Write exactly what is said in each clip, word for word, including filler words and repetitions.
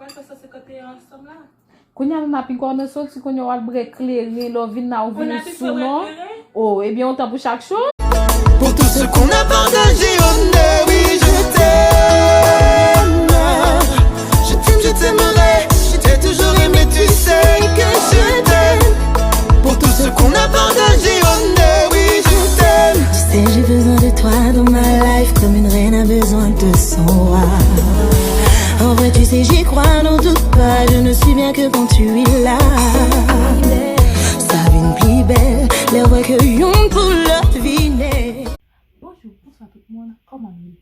Mwen fè san senkant e en ansanm la. Kounye a nou n ap inkò nan soti, kounye a w al bwè kleren, lè w vin la ou vin sou non. Oh, ebyen, otan pou chak chou. Pour tout ce qu'on a partagé, oh no, oui, je t'aime. Je t'aime, je t'aimerai, je t'ai toujours aimé, tu sais que je t'aime. Pour tout ce qu'on a partagé, oh no, oui, je t'aime. Tu sais, j'ai besoin de toi dans ma life comme une reine a besoin de son roi. En vrai, tu sais, j'y crois, n'en doute pas, je ne suis bien que quand tu es là. Sa vin pi bèl lè w wè ke youn pou lòt vini. Bonjou, bonswa tout moun, kòman nou ye?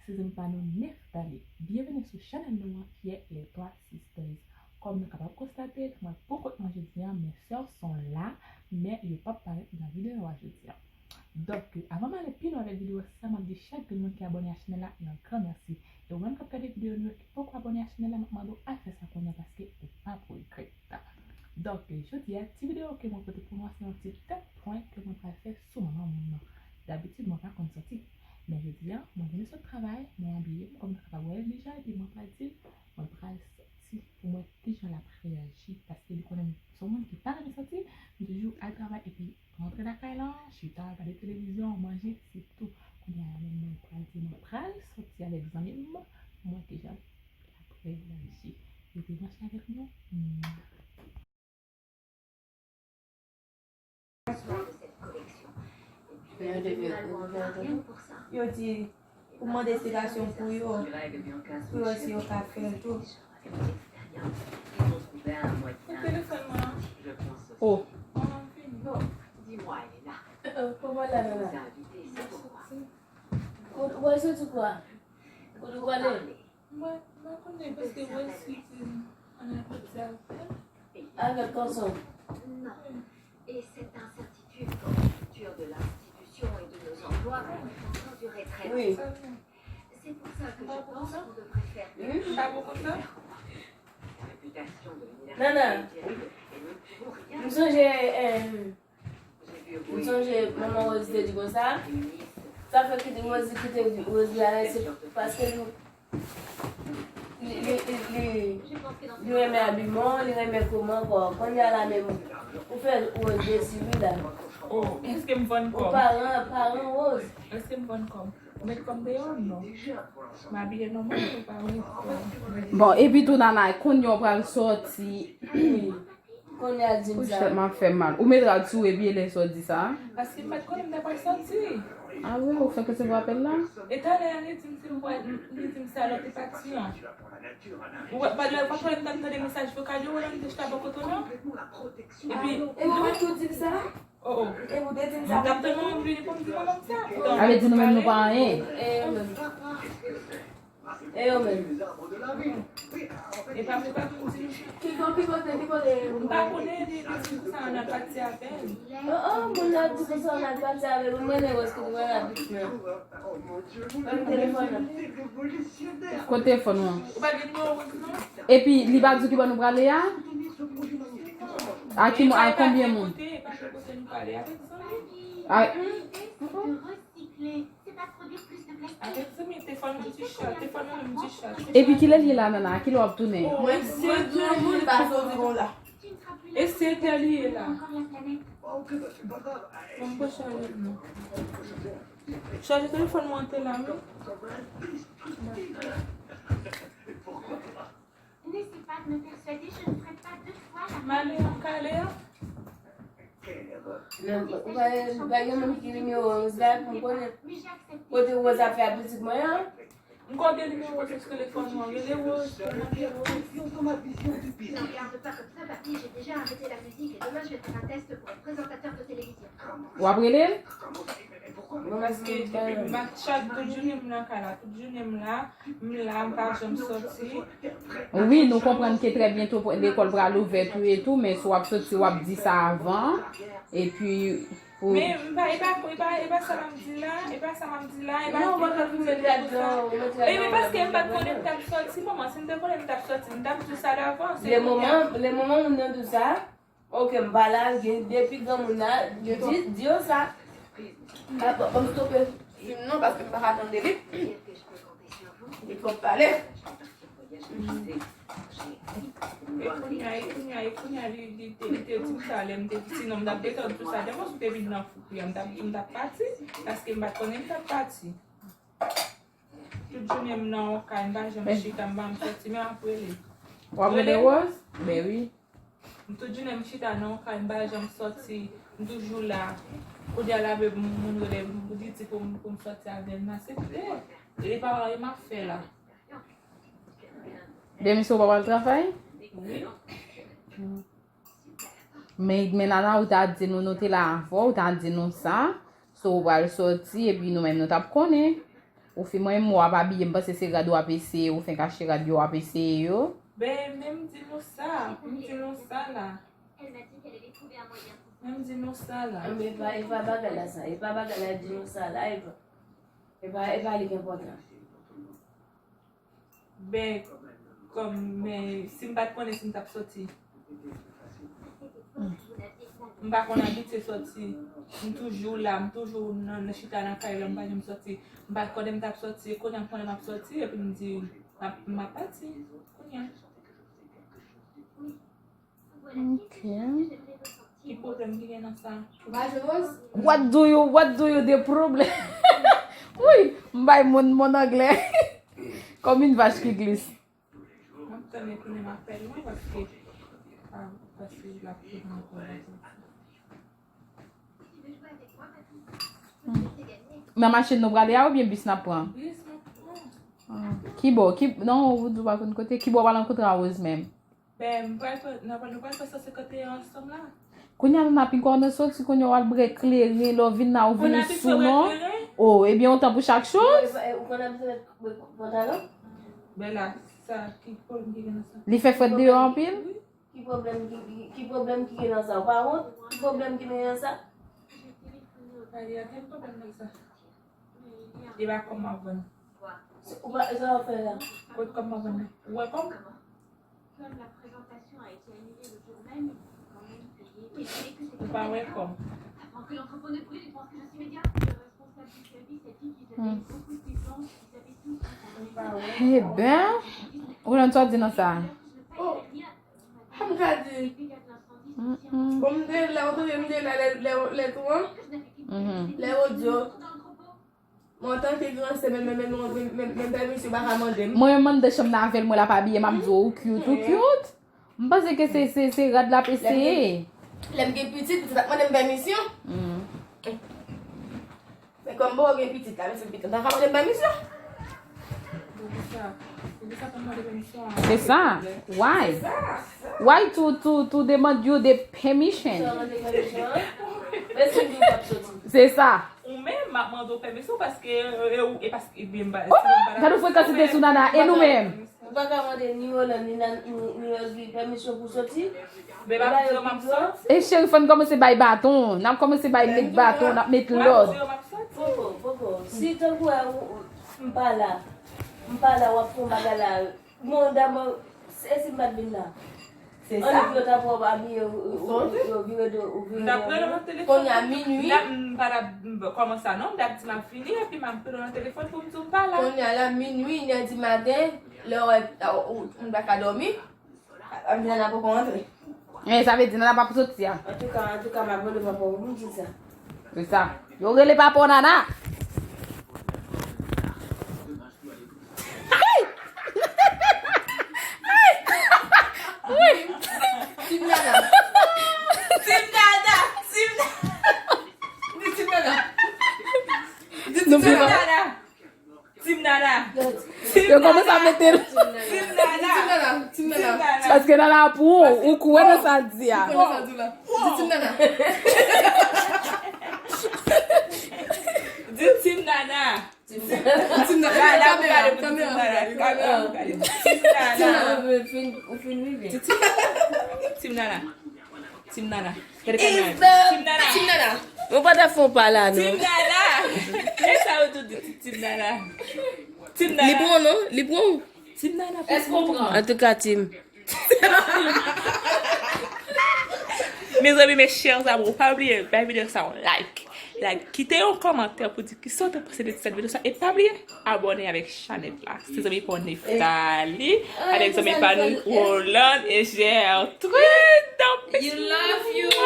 Se zanmi pa nou Neftali. Byenveni sou chanèl nou an ki ye Les Trois Sisters. Kòm nou kapab konstate, mwen poko nan jodi a, men sè w son la, men yo p ap parèt nan videyo a jodi a. Donk, avan m ale pi lwen avèk videyo a, sa m ap di chak grenn moun ki abòne a chanèl la, yon gran mèsi. E ou menm k ap gade videyo nou yo ki poko abòne a chanèl la, m ap mande w al fè sa kounye a paske ou p ap regrèt. Donk, jodi a, ti videyo ke mwen pote pou nou an, se yon ti tèt prank ke mwen pral fè sou manman moun nan. Dabitid, mwen pa konn soti. Men jodi a, mwen vin sot travay, mwen abiye m kòm nou kapab wè l deja, epi mwen pral di l, mwen pral soti pou m wè kijan l ap reyaji, paske li konnen m se yon moun ki pa renmen soti, m toujou al travay epi rantre lakay la, chita, gade televizyon, manje, se tou. Kounye a menm mwen pral di mwen pral soti avèk zanmi m, mwen deja l ap reyaji. Rete branche avèk nou. Yo di ou mande esplikasyon pou yo, pou yo si yo ka fè l tou. Telefòn mwen an. Oh. Bon, di mwa, Elena. Ou pral soti kwa? Kote ou prale? Mwen, mwen konnen paske mwen swiv an apèl sa. Avèk konson. Non. Et cette incertitude pour le futur de l'institution et de nos emplois pourrait encore durer très longtemps. C'est pour ça que je pense qu'on devrait faire quelque chose. Sa pou konsa? La réputation de l'université est terrible et nous ne pouvons rien. M sonje eh, m sonje manman Rose te di konsa. Sa fè ki di Rose kite Rose la se paske li li li li li renmen abiman, li renmen kòman kò. Kounye a la menm ou fè Rose desi wi la. Oh, èske m vann kò m? Paran, paran Rose. Èske m vann kò m? Ou met kò m deyò? Non. M abiye nòmal, ou pa wè kò m. Bon, epi tou Nana, kounye a w pral soti. Kounye a di m sa. Kouchèt m ap fè m mal. Ou met rad sou epi e lè sa w di sa? Paske m pa t konnen m ta pral soti. Ah wi, ou fèk resevwa apèl la? E talè a li di m si m pral, li di m sa lè w te pati an. Ou wè, pandan, pandan m t ap tande mesaj vokal yo, wè lè m te chita bò kote w lan. Epi, E ou tou di m sa? Oh, oh. E ou te di m sa? M t ap tann ou vini pou m di manman m sa. Ale di nou menm nou pa anyen. E yo menm. E yo menm. E pa m pa konn di nou sa. Ki kote, ki kote, ki kote? M pa konnen li, li di m sa nan pati avè l. Oh, oh, moun nan di konsa nan pati avè l. Mwen, mwen, wè s ki mwen la, bit mwen. Mwen, telefòn nan. Kote telefòn ou an? Ou pa gen nimewo Rose non? Epi li pa di ki bò nou prale a? A ki moun, a konbyen moun? Kote, pa gen kote nou prale avèk zanmi. A, Avèk zanmi, te fò nou di chòt, te fò nou menm di chòt. Epi kilè l ye la Nana? A kilè w ap tounen? Oh, e sèt è li ye la. E sèt è li ye la. Bon, m pran chaje non. Chaje telefòn mwen te la wi. N'essaie pas de me persuader, je ne ferai pas deux fois la M ale an kale an. Men ou pa, ou pa gen moun ki nimewo Rose la pou m konnen kote Rose ap fè a pitit mwen an. M konnen nimewo Rose sou telefòn mwen, rele Rose, mande Rose. Ne regarde pas comme ça, papy, j'ai déjà arrêté la musique et demain je vais faire un test pour être présentateur de télévision. W ap rele l? Mwen paske M pa, chak tout jounen m nan kay la, tout jounen m la, m la, m pa janm soti. Wi, nou konprann ke trè byento lekòl pral ouvè tou e tou, men si w ap soti, w ap di sa avan. Epi, pou Men m pa, e pa, e pa, e pa sa m ap di la, e pa sa m ap di la, e pa Non, mwen pa vin met ladan, ou mete ladan. E men paske m pa t konnen m t ap soti, manman, si m te konnen m t ap soti, m t ap di sa davans. Le moman, le moman moun nan di sa, ok, m pa la, gen depi granmoun la, yo di, di yo sa. Ah, bon, bon, m stope fim non, paske m pa ka tande li. Li twòp pale. Voyage, je sais, je Kounye a, e kounye a, e kounye a, li, li te, li te di m sa, lè m te, sinon m t ap detòd tou sa, devan sou te vin nan fou kri a, m t ap, m t ap pati, paske m pa t konnen m t ap pati. Tout jounen m nan yon kay, m pa janm chita, m pa janm sòti, men m ap rele. W ap rele Rose? Ben wi. M tout jounen m chita nan yon kay, m pa janm sòti, m toujou la. Kounye a la, men moun rele m, li di pou m, pou m sòti avè l, m aksepte. E pa anyen m ap fè la. Demen si w pa pral travay? Wi. Men, men Nana, ou ta di nou, nou te la avè w, ou ta di nou sa. So, ou pral sòti, epi nou menm nou t ap konnen. Ou fin mwen, m w ap abiye, m panse se rad w ap eseye, ou fenk achte rad yo w ap eseye yo. Ben, men m di nou sa, m di nou sa la. Men m di nou sa la. Men e pa, e pa bagay la sa, e pa bagay la di nou sa la, e pa, e pa, e pa li ki enpòtan. Ben, kòm, men, si m pa t konnen si m t ap sòti. M pa konn abitye sòti. M toujou la, m toujou nan, nan chita nan kay la, m pa janm sòti. M pa t konnen m t ap sòti, e kounye a m konnen m ap sòti, epi m di, m ap, m ap pati, kounye a. Ok. Ki pwoblèm ki gen nan sa? Ou pa jwe Rose? What do you, what do you the problem? Wi, m bay moun mon anglè. Comme une vache qui glisse. M ap tann kounye m ap fè lwen paske, ah, paske l ap pran ankò la. Nan machin nou prale a oubyen bis n ap pran? Bis n ap pran. Ah, ki bò? Ki, non, ou di w pa konn kote. Ki bò w pral rankontre a Rose menm? Ben, m pral fè, n ap, nou pral fè san senkanteyen ansanm la. Kounye a, Nana, piga w nan sòti, kounye a w al bwè kleren, lè w vin la, ou vini sou non. Oh, ebyen, otan pou chak choz. Ou konn abitye met pantalon? Bella, sa, ki pwoblèm ki gen nan sa? Li fè frèt deyò anpil? Wi. Ki pwoblèm ki, ki, ki pwoblèm ki gen nan sa? Ou pa wont? Ki pwoblèm ki gen nan sa? Pa gen pwoblèm nan sa. E pa kòm m ap vann. Ou pa, sa w ap fè la? Kot kòm m ap vann nan? Ou wè kòm? Ou pa wè kòm? Hmm. Ou pa wè kòm? Eben, ou konn sa w di nan sa? Oh. M ka di. Mm-mm. Bon, m te la, ou te, m te la lè, lè, lè tou an. Mhm. Lè yo di yo. Mwen antanke gran sè, men, men, men, men, men, men pèmisyon pa ka mande m. Mwen menm m anndan chanm nan avè l, mwen l ap abiye m, m ap di w, ou cute, ou cute. M panse ke se, se, se rad l ap eseye. Lè m gen pitit, pitit ap mande m pèmisyon. Mm. Men kòm m poko gen pitit la, men se pitit la ka mande m pèmisyon. Poukisa? Poukisa pou mande pèmisyon a? Se sa. Why? Why to, to, to demand you the permission? Sa mande pèmisyon an? Men si m di w p ap soti. Se sa. Ou menm, m ap mande w pèmisyon paske, e, e, ou, e paske, e byen, m pa, oh, gade yon frekans sou Nana, e nou menm? Ou pa ka mande ni Roland, ni Nan-, ni, ni Roseville pèmisyon pou soti. Men m ap di w m ap soti. E cheri, fò n kòmanse bay baton. N ap kòmanse bay met baton, n ap met lòd. M ap di w m ap soti. Poko, poko. Si tankou, e, ou, ou, m pa la. M pa la, w ap fè yon bagay la. Bon, dabò, e si m pa t vin la? Se sa. Annik yo t ap wè w abiye, ou, ou, ou, ou vire do, ou vire do. M t ap rele w nan telefòn. Kounye a minui. M t ap, m pa t ap, m, kòman sa non? M t ap di m ap vini, epi m ap rele w nan telefòn pou m di w m pa la. Kounye a la minui, inè di maten, lè w wè, ou, ou, ou pa ka dòmi, ap vin la poko antre. Eh, sa vle di Nana p ap soti a. Antouka, antouka, m ap rele papa w pou m di l sa. Se sa. Yo rele papa w Nana. Ay! Ay! Wi. Team Nana. Team Nana. Team Nana. Di Team Nana. Di Team Nana. Team Nana. Yo kòmanse ap mete l. Team Nana. Team Nana. Team Nana. Paske Nana pou ou, ou kwè nan sa l di a. Ou kwè nan sa l di la. Di Team Nana. Di Team Nana. Team Nana. Team Nana. Kamera, kamera, kamera. Team Nana. Ou fin, ou fin rive. Di Team Nana. Team Nana. Team Nana. Gade kamera. Team Nana. Team Nana. Mwen pa ta fè yon pa la, non. Team Nana. E sa yo tou di, Team Nana. Team Nana. Li pran w, non? Li pran w. Team Nana. Èske w pran? Antouka, Team. Mezanmi, mes chers amours, pa bliye bay videyo sa yon like. Like, kite yon kòmantè pou di kisa w te panse de ti sèt videyo sa. E pa bliye abòne avèk chanèl la. Se zanmi pa w Neftali, avèk zanmi pa nou Roland e Gertrude. Don't miss You love you.